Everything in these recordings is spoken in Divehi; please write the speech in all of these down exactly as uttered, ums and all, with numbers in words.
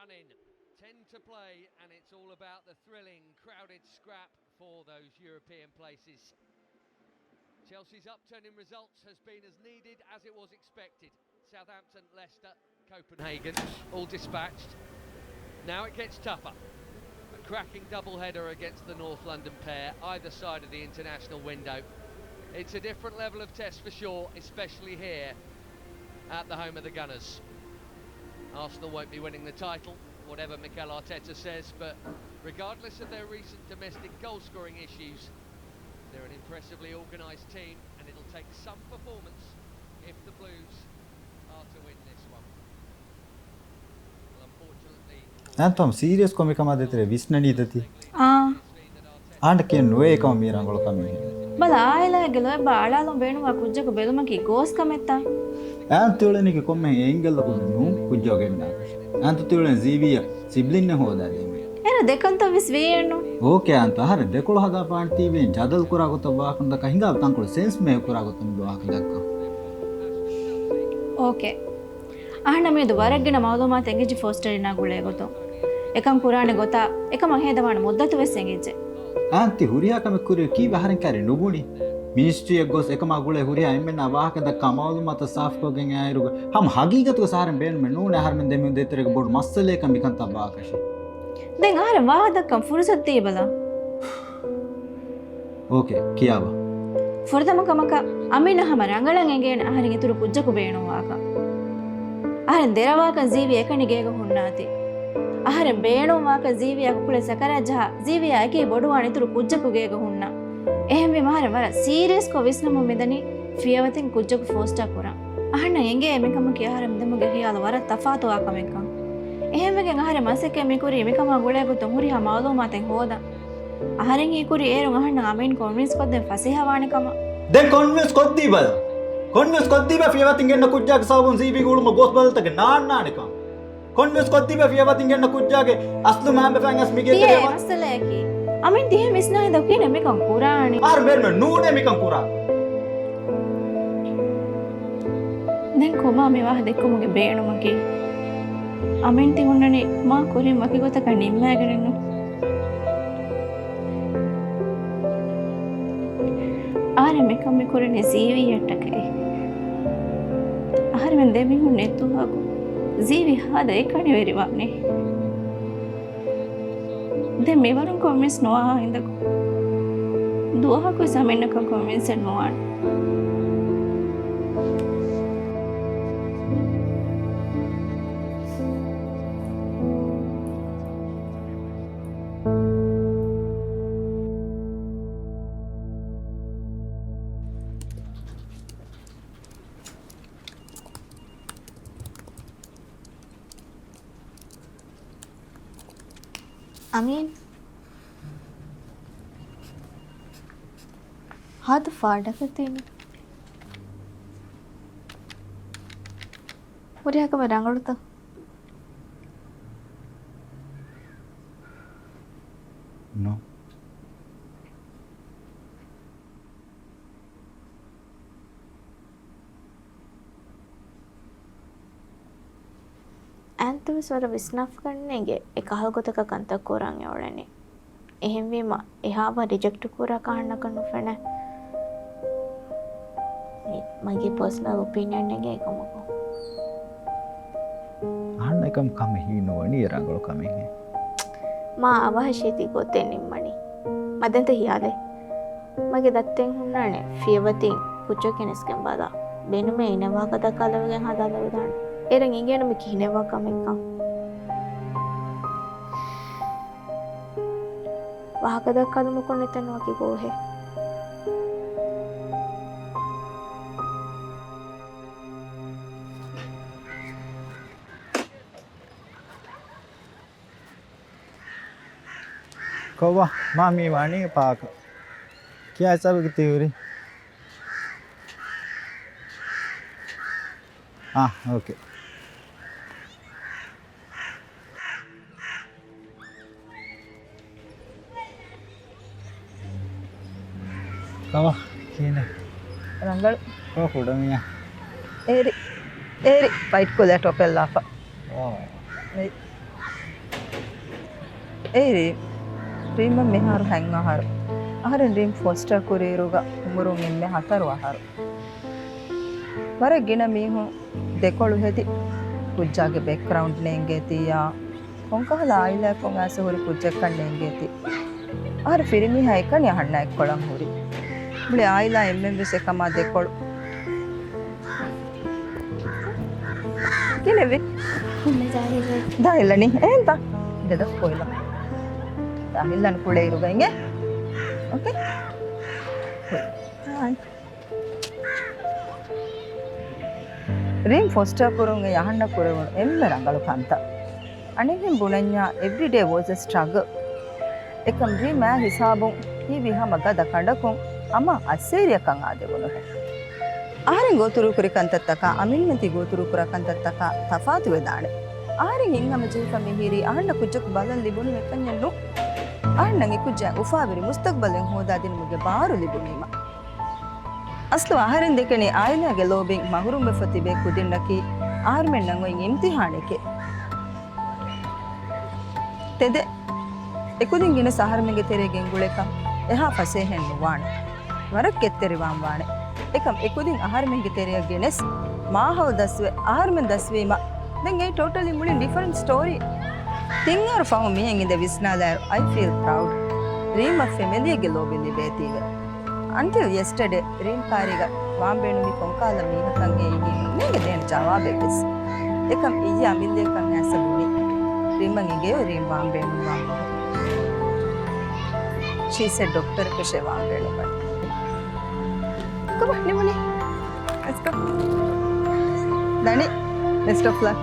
Ten to play, and it's all about the thrilling, crowded scrap for those European places. Chelsea's upturn in results has been as needed as it was expected. Southampton, Leicester, Copenhagen, all dispatched. Now it gets tougher. A cracking doubleheader against the North London pair, either side of the international window. It's a different level of test for sure, especially here at the home of the Gunners. Arsenal won't be winning the title, whatever Mikel Arteta says, but regardless of their recent domestic goal-scoring issues, they're an impressively organised team, and it'll take some performance if the Blues are to win this one. Well, unfortunately, އަންތަ ހަމަ ސީރިއަސްކޮށް މިކަމާ ދޭތެރޭ ވިސްނަނީތަ ތި؟ އާ. އާން ކިޔަން ނުވޭ އެކަމަށް މީރާ ގޮޅު ކަމެއް. ބަލަ، އާއިލާގެ ލޯތްބާ އަޅާލުން ބޭނުންވާ ކުއްޖަކު ބެލުމަކީ ގޯސް ކަމެއްތަ؟ އާން ތިއުޅެނީކީ ކޮންމެހެން އެ އިންގެލް ލަކުޑު ނޫން ކުއްޖާ ގެންނާކަށް. އާން ތިއުޅެނީ ޒީވީއަށް ސިބްލިންއެއް ހޯދާދޭން. އޭރު ދެކަންތައް ވެސް ވީއެއްނު. އޯކޭ އާން ތަ އަހަރެން ދެކޮޅު ހަދާފާނެ ތީވެން ޖަދަލު ކުރާ ގޮތަށް ވާކަން ދައްކާ ހިނގާ ތަންކޮޅު ސެންސް މޭ ކުރާ ގޮތަށް މި ވާހަކަ ދައްކާ. އޯކޭ. އަހަންނަށް މިއަދު ވަރަށް ގިނަ މައުލޫމާތު އެނގިއްޖެ ފޯސްޓަރިނާ ގުޅޭ ގޮތުން. އެކަން ކުރާނެ ގޮތާ، އެކަމަށް ހޭދަވާނެ މުއްދަތު ވެސް އެނގިއްޖެ. އާން ތި ހުރިހާ ކަމެއް ކުރިއަށް ކީއްވެ އަހަރެން ކައިރި ނުބުނި؟ މިނިސްޓްރީއަށް ގޮސް އެކަމާ ގުޅޭ ހުރިހާ އެންމެންނާ ވާހަކަ ދައްކާ މައުލޫމާތު ސާފުކޮށްގެން އައިއިރުގަ ހަމަ ހަގީގަތުގަ އަހަރެން ބޭނުމެއް ނޫނޭ އަހަރެމެން ދެމީހުން ދޭތެރޭގަ ބޮޑު މައްސަލައެއްކަން މިކަންތައް ވާކަށި. ދެން އަހަރެން ވާހަކަ ދައްކަން ފުރުސަތު ދީބަލަ. އޯކޭ، ކިޔާބަ. ފުރަތަމަ ކަމަކަށް، އަމީނަށް ހަމަ ރަނގަޅަށް އެނގޭނެ އަހަރެން އިތުރު ކުއްޖަކު ބޭނުންވާކަން. އަހަރެން ދެރަވާކަން ޒީވީ އެކަނި ގޭގަ ހުންނާތީ. އަހަރެން ބޭނުންވާކަން ޒީވީއާ ކުކުޅެ ސަކަރާތް ޖަހާ، ޒީވީއާ އެކީ ބޮޑުވާނެ އިތުރު ކުއްޖަކު ގޭގަ ހުންނަ. އެހެންވީމަ އަހަރެން ވަރަށް ސީރިއަސްކޮށް ވިސްނަމުން މިދަނީ ފިޔަވަތިން ކުއްޖަކު ފޯސްޓާ ކުރަން. އަހަންނަށް އެނގޭ މިކަމަކީ އަހަރެން ދެމުގެ ހިޔާލު ވަރަށް ތަފާތުވާ ކަމެއްކަން. އެހެންވެގެން އަހަރެން މަސައްކަތް މިކުރީ މިކަމާ ގުޅޭ ގޮތުން ހުރިހާ މައުލޫމާތެއް ހޯދަން. އަހަރެން ހީކުރީ އޭރުން އަހަންނަށް އަމީން ކޮންވިންސް ކޮށްދޭން ފަސޭހަވާނެ ކަމަށް. ދެން ކޮންވިންސް ކޮށްދީބަލަ. ކޮންވިންސް ކޮށްދީބަ ފިޔަވަތިން ގެންނަ ކުއްޖާގެ ސަބަބުން ޒީވީގެ އުޅުމަށް ގޯސް ބަދަލުތަކެއް ނާންނާނެކަން. ކޮންވިންސް ކޮށްދީބަ ފިޔަވަތިން ގެންނަ ކުއްޖާގެ އަސްލު މައިންބަފައިން އަސް މިގޭތެރެއަށް ވަން. ތިޔަ މައްސަލައަކީ. އަމީން ތިހެން ވިސްނާހިނދު ކިހިނެއް މިކަން ކުރާނީ؟ އަހަރެން ބޭނުމެއް ނޫނޭ މިކަން ކުރާ. ދެން ކޮބާ މި ވާހަކަ ދެއްކުމުގެ ބޭނުމަކީ؟ އަމީން ތި ހުންނަނީ މާ ކުރިން ވަކި ގޮތަކަށް ނިންމައިގެނެއްނު. އަހަރެން މިކަން މި ކުރަނީ ޒީވީއަށްޓަކައި. އަހަރެމެން ދެމީހުން ނެތު ވާގޮތް ޒީވީ ހާދަ އެކަނިވެރިވާނެ. ދެން މިވަރުން ކޮންވިންސް ނުވާ ހިނދަކު ދުވަހަކުވެސް އަމީނަކަށް ކޮންވިންސެއް ނުވާނެ. އަމީން. ހާދަ ފާޑަކަށް ތިން. ހުރިހާ ކަމެއް ރަނގަޅުތަ؟ ނޯ. އައިންތަ ވެސް ވަރަށް ވިސްނާފަކަން ނޭނގެ އެ ކަހަލަ ގޮތަކަށް ކަންތައް ކުރަން އެ އުޅެނީ. އެހެންވީމަ އެހާ ބަ ރިޖެކްޓް ކުރާ ކަހަންނަކަށް ނުފެނޭ. މި މަގޭ ޕާސަނަލް އޮޕީނިއަން އެނގޭ ކަމަކު. އަހަންނަކަށް ކަމެއް ހީ ނުވަނީ ރަނގަޅު ކަމެއްހެން. މާ އަވަހަށޭ ތި ގޮތެއް ނިންމަނީ. މަދެންތަ ހިޔާލެއް. މަގެ ދައްތައިން ހުންނާނެ ފިޔަވަތިން ކުއްޖަކު ގެނެސްގެން ބަލާ. ބޭނުމޭ އޭނަ ވާހަކަ ދައްކާލެވިގެން ހަދާލެވިދާނެ. އޭރުން އިނގޭނު މި ކިހިނެއްވާ ކަމެއްކަން. ވާހަކަ ދައްކާލުމަކުން ނެތަން ވަކި ގޯހެއް. ކޮބާ މާ މީ ވާނީ ޕާކަށް؟ ކިޔާ ހިސާބެއްގަ ތި ހުރީ؟ އާ، އޯކޭ. ކަމާ، ކިހިނެއް؟ ރަނގަޅު. ކޮބާ ކުޑަމީހާ؟ އޭރި، އޭރި ވައިޓް ކުލަ ޓޮޕެއް ލާފަ. އޯ. ނެތް. އޭ ރީމް، ރީމްއަށް މިހާރު ހަތް އަހަރު. އަހަރެން ރީމް ފޮސްޓާ ކުރިއިރުގަ އުމުރުން އެންމެ ހަތަރު އަހަރު. ވަރަށް ގިނަ މީހުން ދެކޮޅު ހެދި، ކުއްޖާގެ ބެކްގްރައުންޑް ނޭނގޭތީއާ، ކޮންކަހަލަ އާއިލާއަކުން އައިސް ހުރި ކުއްޖެއްކަން ނޭނގޭތީ. އަހަރެން ފިރިމީހާ އެކަނި އަހަންނާ އެއްކޮޅަށް ހުރި. މުޅި އާއިލާ އެންމެންވެސް އެކަމާ ދެކޮޅު. ކިހިނެއްވީ؟ ދާ ހިއްލަނީ. އެހެންތަ؟ ދެދަށް ކޮއިލަ. ދާ ހިއްލަން ކުޅޭ އިރުގަ އިނގޭ. އޯކޭ؟ ހައި. ރީމް ފޮސްޓާ ކުރުން އެ އަހަންނަށް ކުރެވުނު އެންމެ ރަނގަޅު ކަންތައް. އަނެއްހެން ބުނަންޏާ، every day was a struggle. އެކަމް ރީމް އާ ހިސާބުން ހީވީ ހަމަ ގަދަ ކަނޑަކުން ހަމަ އައްސޭރިއަކަށް އާދެވުނުހެން. އަހަރެން ގޯތުރުކުރި ކަންތައްތަކާ އަމިއްލަ ތި ގޯތުރުކުރާ ކަންތައްތަކާ ތަފާތުވެދާނެ. އަހަރެން ހިތްހަމަޖެހިފަ މިހިރީ އަހަންނަށް ކުއްޖަކު ބަލަން ލިބުނު އެކަންޏެއް ނޫން. އަހަންނަށް އެ ކުއްޖާ އުފާވެރި މުސްތަގްބަލެއް ހޯދާދިނުމުގެ ބާރު ލިބުނީމަ. އަސްލު އަހަރެން ދެކެނީ އާއިލާގެ ލޯބިން މަހުރުމްވެފަ ތިބޭ ކުދިންނަކީ އަހަރުމެންނަށް އޮތް އިމްތިހާނެކޭ. ތެދެއް، އެކުދިން ގިނަސް އަހަރުމެންގެ ތެރޭ ގެންގުޅޭކަން އެހާ ފަސޭހައެއް ނުވާނެ. ވަރަށް ކެތްތެރިވާން ވާނެ. އެކަމް އެކުދިން އަހަރުމެންގެ ތެރެއަށް ގެނެސް، މާހައުލު ދަސްވެ، އަހަރުމެން ދަސްވީމަ، ދެން އެއީ ޓޯޓަލީ މުޅިން ޑިފަރެންޓް ސްޓޯރީ. ތިން އަހަރު ފަހުން މިހެން އިނދެ ވިސްނާލާއިރު، I feel proud. ރީމަށް ފެމިލީގެ ލޯބި ލިބޭތީވެ. އަންޓިލް ޔެސްޓަޑޭ، ރީމް ކާރީގަ ވާން ބޭނުމީ ކޮންކަހަލަ މީހަކަށް ހޭ އިނީ ނޭނގެދޭނެ ޖަވާބެއްވެސް. އެކަމް އިއްޔެ އަމިއްލައަކަށް އައިސް ބުނި، ރީމްއަށް އިނގޭ ރީމް ވާން ބޭނުންވާން ބަހު. ޝީ ސެޑް ޑޮކްޓަރަކަށޭ ވާން ބޭނުންވަނީ. ކޮބާ ނިމުނީ؟ ލެޓްސް ގޯ. ދަނީ، ބެސްޓް އޮފް ލަކް.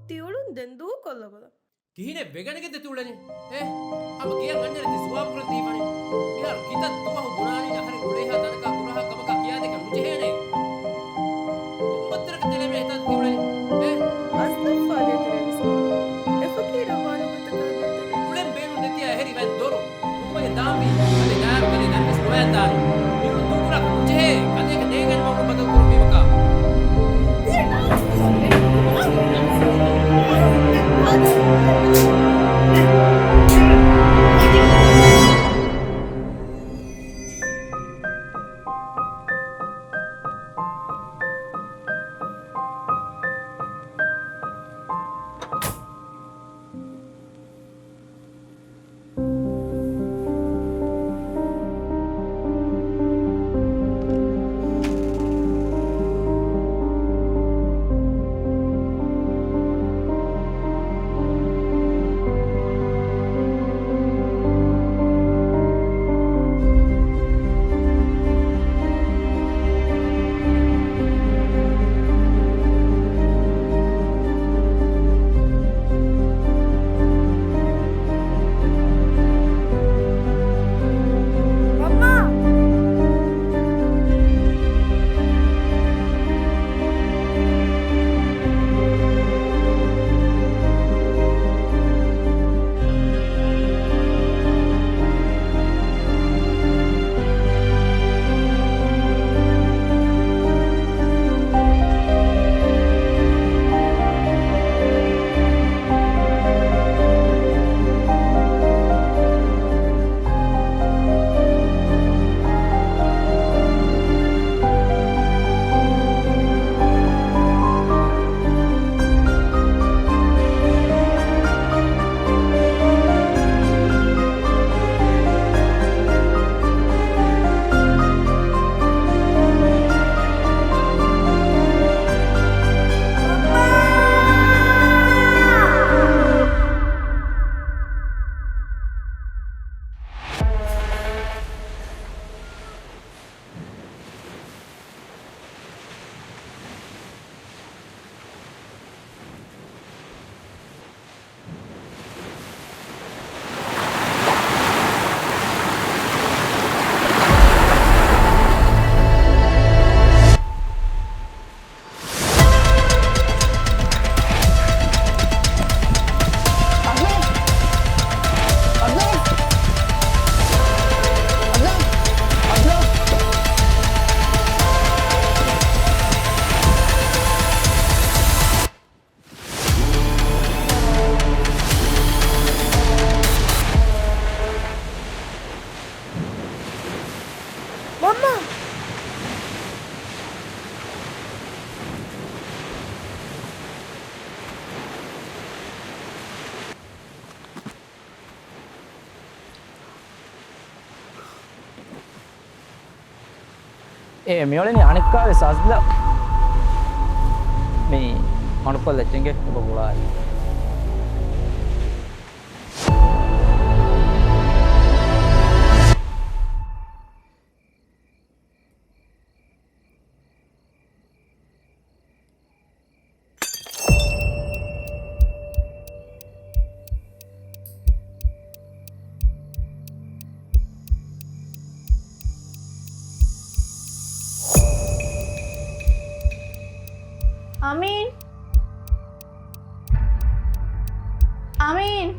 ތިއުޅުން ދެން ދޫކޮށްލަބަލަ. ކިހިނެއް ވެގަނެގެން ދެ ތިއުޅެނީ؟ އޭ، ހަމަ ގެޔަށް އަންނަނީ ތި ސުވާލު ކުރަން ދީފަނީ. މިހާރު ކިތައް ދުވަހު ބުނާނީ އަހަރެން އުޅޭހާ ތަނަކާ ކުރާހާ ކަމަކާ ކިޔާދޭކަށް ނުޖެހޭނެ. ކޮންބައްތަރަކަށް ތެޅޭމޭ އެތާ ތިއުޅެނީ؟ އޭ؟ އަސްލަފާދޭ ތެރޭ ވިސްނުމަށް. އެ ފަޤީރަށް ވާނުގަތަކާ ދޭތެރޭ. އުޅެން ބޭނުން ނެތިޔާ އެހެރި ވައިން ދޮރު. ނުކުމެގެން ދާންވީ. ކަލޭ ދާއިރު ކަލޭ ދަންވެސް ނުވަޔަން ދާނީ. މިއުޅުން ދޫކުރާކަށް ނުޖެހޭ. ކަލޭގެ ނޭނގަން މަގުން ބަދަލު ކުރަން ވީމަކާ. އޭ މިއުޅެނީ އަނެއްކާވެސް އަޒްލަ. މި މަޑުކޮށްލަ އެއްޗެއްގެ އެބަ ގުޅާއި. އަމީން. އަމީން.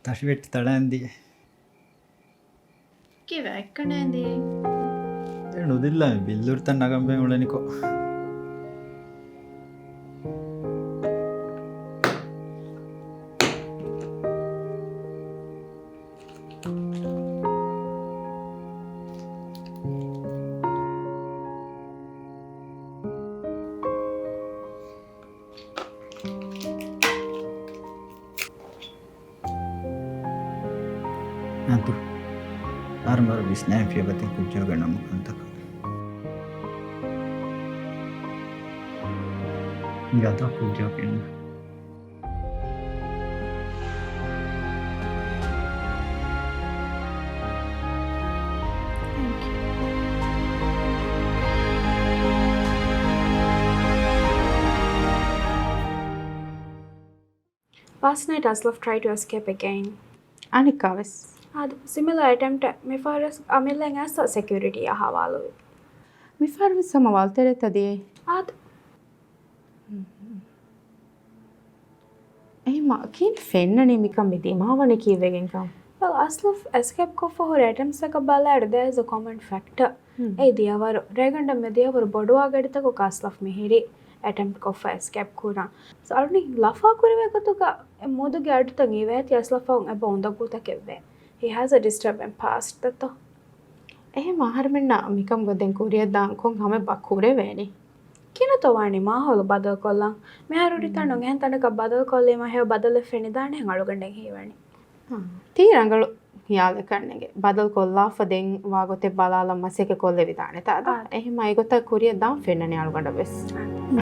ތަށިވެއްޓި ތަޅައިން ދިޔަ. ކީއްވެ އެއްކަން އެނދީ؟ އެ ނުދިއްލާ މި ބިއްލޫރިތައް ނަގަން ބޭނުން އުޅެނިކޮށް. އަދު، އަރަމަރު ވިސްނާ ފިޔަވަތި ކުއްޖާގެ ނަމު ކަންތަކަށް. ގަދަ ކުއްޖާ ފެންނަ. Last night, Aslaf tried to escape again. އަނެއްކާވެސް. އާދެ، similar attempt މިފަހަރުވެސް އަމިއްލައިން އައިސް ސެކިއުރިޓީއާ ހަވާލުވި. މިފަހަރުވެސް ހަމަ ވާލްތެރޭތަ ދިޔައީ؟ އާދެ. އެހެންމަ ކިހިނެއް ފެންނަނީ މިކަން މި ދިމާވަނީ ކީއްވެގެންކަން؟ ވެލް، އަސްލަފް އެސްކޭޕް ކޮށްފަ ހުރި އެޓެމްޕްސްތަކަށް ބަލާއިރު، there is a common factor. ހުން. އެ ދިޔަވަރު، ރޭގަނޑަށް މި ދިޔަވަރު ބޮޑުވާ ގަޑިތަކުގަ އަސްލަފް މިހިރީ އެޓެމްޕްޓް ކޮށްފަ އެސްކޭޕް ކުރަން. ސޯ، އަޅުނި ލަފާ ކުރެވޭ ގޮތުގަ އެ މޫދުގެ އަޑުތައް އިވޭތީ އަސްލަފަށް އެބަ އުނދަގޫތަކެއްވޭ. He has a disturbing past ދޯ. އެހެން އަހަރެމެންނަށް މިކަމުގަ ދެން ކުރިއަށްދާން ކޮން ހަމަ ބަ ކުރެވޭނީ؟ ކިނުތޯ ވާނީ މާހައުލު ބަދަލުކޮށްލަން؟ މިހާރު ހުރިތަނުން އެހެން ތަނަކަށް ބަދަލުކޮށްލީމަ ހެޔޮ ބަދަލެއް ފެނިދާނެހެން އަޅުގަނޑަށް ހީވަނީ. އާ، ތީ ރަނގަޅު ޚިޔާލެއް ކަންނޭނގެ. ބަދަލުކޮށްލާފަ ދެން ވާގޮތެއް ބަލާލަން މަސައްކަތް ކޮށްލެވިދާނެތާ ދޯ؟ އާ. އެހެން މަ އެގޮތަށް ކުރިއަށް ދާން ފެންނަނީ އަޅުގަނޑަށް ވެސް. އާ.